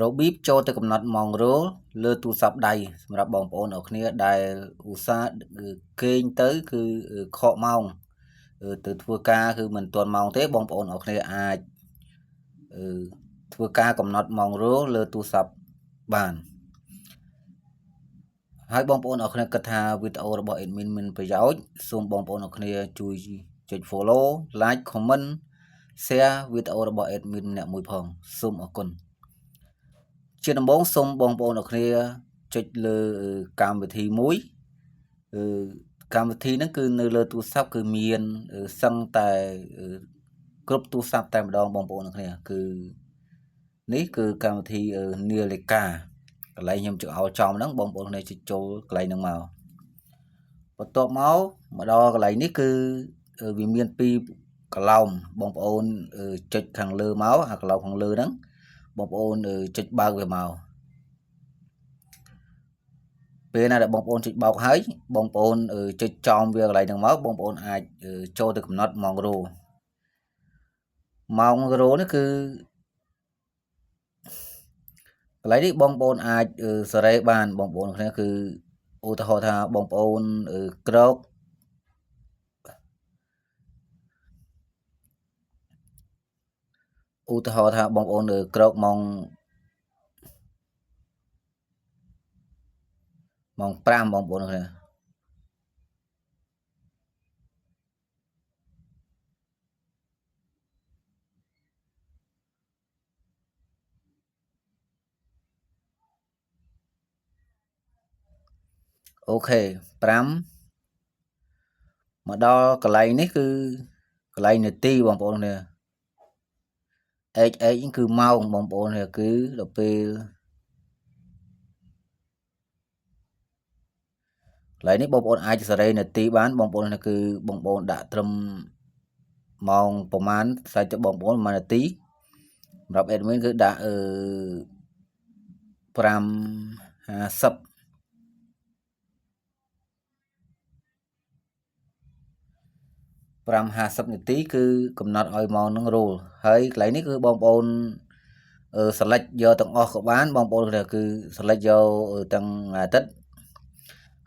របៀបចូលទៅកំណត់ម៉ោងរោលលើទូរស័ព្ទដៃសម្រាប់បងប្អូនអរគ្នាដែលឧស្សាហ៍គេងទៅគឺខកម៉ោងទៅធ្វើការគឺមិនទាន់ម៉ោងទេបងប្អូនអរគ្នាអាចធ្វើការកំណត់ម៉ោងរោលលើទូរស័ព្ទបានហើយបងប្អូនអរគ្នាគិតថាវីដេអូរបស់ admin មានប្រយោជន៍សូមបងប្អូនអរគ្នាជួយចុច follow like comment share វីដេអូរបស់ admin ម្នាក់មួយផងសូមអរគុណជាដំបូងសូមបងប្អូនអរគ្នាចុចលើកម្មវិធីមួយកម្មវិធីហ្នឹងគឺនៅលើទូរស័ព្ទគឺមានសឹងតែគ្រប់ទូរស័ព្ទតែម្ដងបងប្អូនអរគ្នាគឺនេះគឺកម្មវិធីនាឡិកាកន្លែងខ្ញុំចង្អុលចំហ្នឹងបងប្អូនគ្នាចុចចូលកន្លែងហ្នឹងមកបន្ទាប់មកមកដល់កន្លែងនេះគឺវាមានពីរកឡោមបងប្អូនចុចខាងលើមកអាកឡោមខាងលើហ្នឹងបងប្អូនចុចបើកវាមកពេលណាដែលបងប្អូនចុចបោកហើយបងប្អូនចុចចំវាកន្លែងហ្នឹងមកបងប្អូនអាចចូលទៅកំណត់ម៉ោងរោម៉ោងរោនេះគឺកន្លែងនេះបងប្អូនអាចសេរីបានបងប្អូនគ្នាគឺឧទាហរណ៍ថាបងប្អូនក្រកឧទាហរណ៍ថាបងប្អូនក្រកម៉ោង5បងប្អូនគ្នាអូខេ5មកដល់កន្លែងនេះគឺកន្លែងនាទីបងប្អូនគ្នា HH គឺម៉ោងបងប្អូនគ្នាគឺដល់ពេលកន្លែងនេះបងប្អូនអាចសេរីនាទីបានបងប្អូនគ្នាគឺបងប្អូនដាក់ត្រឹមម៉ោងប្រហែលស្រេចទៅបងប្អូន1នាទីសម្រាប់ admin គឺដាក់5:50 5:50នាទីគឺកំណត់ឲ្យម៉ោងហ្នឹងរោលហើយកន្លែងនេះគឺបងប្អូន select យកទាំងអស់ក៏បានបងប្អូនគឺ select យកទាំងថ្ងៃអាទិត្យ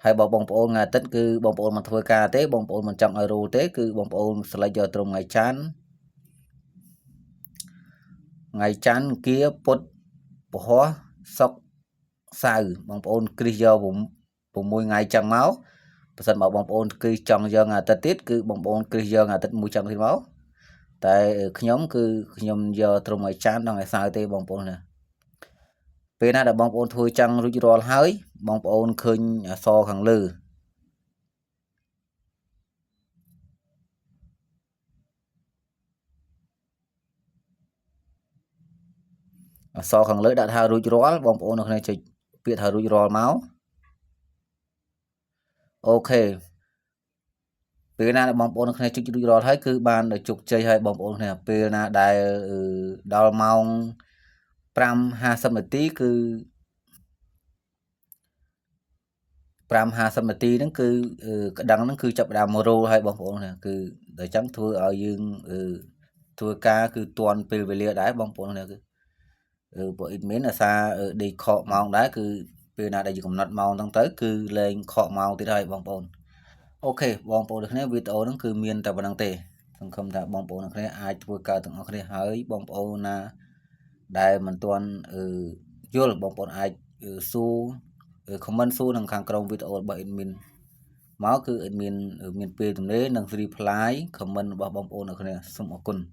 ហើយបើបងប្អូនថ្ងៃអាទិត្យគឺបងប្អូនមិនធ្វើការទេបងប្អូនមិនចង់ឲ្យរោលទេគឺបងប្អូន select យកត្រឹមថ្ងៃច័ន្ទថ្ងៃច័ន្ទអង្គារពុធពហុសុក្រសៅរ៍បងប្អូនគ្រីសយក6ថ្ងៃចឹងមកបើសិនបើបងប្អូនគឺចង់យកថ្ងៃអាទិត្យទៀតគឺបងប្អូនគ្រីសយកថ្ងៃអាទិត្យមួយចឹងទៀតមកតែខ្ញុំគឺខ្ញុំយកត្រឹមថ្ងៃច័ន្ទដល់ថ្ងៃសៅរ៍ទេបងប្អូនណាពេលណាដែលបងប្អូនធ្វើចឹងរួចរាល់ហើយបងប្អូនឃើញអក្សរខាងលើអក្សរខាងលើដាក់ថារួចរាល់បងប្អូននៅគ្នាចុចពាក្យថារួចរាល់មកអូខេពេលណាដែលបងប្អូនគ្នាចុចរួចរាល់ហើយគឺបានជោគជ័យហើយបងប្អូនគ្នាពេលណាដែលដល់ម៉ោង5:50នាទីគឺ5:50នាទីហ្នឹងគឺក្តឹងហ្នឹងគឺចាប់ផ្ដើមរោលហើយបងប្អូនគ្នាគឺដល់ចឹងធ្វើឲ្យយើងធ្វើការគឺទាន់ពេលវេលាដែរបងប្អូនគ្នាគឺព្រោះ admin អាសាដេកខកម៉ោងដែរគឺពេលណាដែលយើងកំណត់ម៉ោងហ្នឹងទៅគឺលែងខកម៉ោងទៀតហើយបងប្អូនអូខេបងប្អូនទាំងគ្នាវីដេអូហ្នឹងគឺមានតែប៉ុណ្្នឹងទេសង្ឃឹមថាបងប្អូនទាំងគ្នាអាចធ្វើការទាំងអស់គ្នាហើយបងប្អូនណាដែលមិនទាន់យល់បងប្អូនអាចសួរ comment សួរនៅខាងក្រោមវីដេអូរបស់ admin មកគឺ admin មានពេលទំនេរនឹង reply comment របស់បងប្អូនទាំងគ្នាសូមអរគុណ។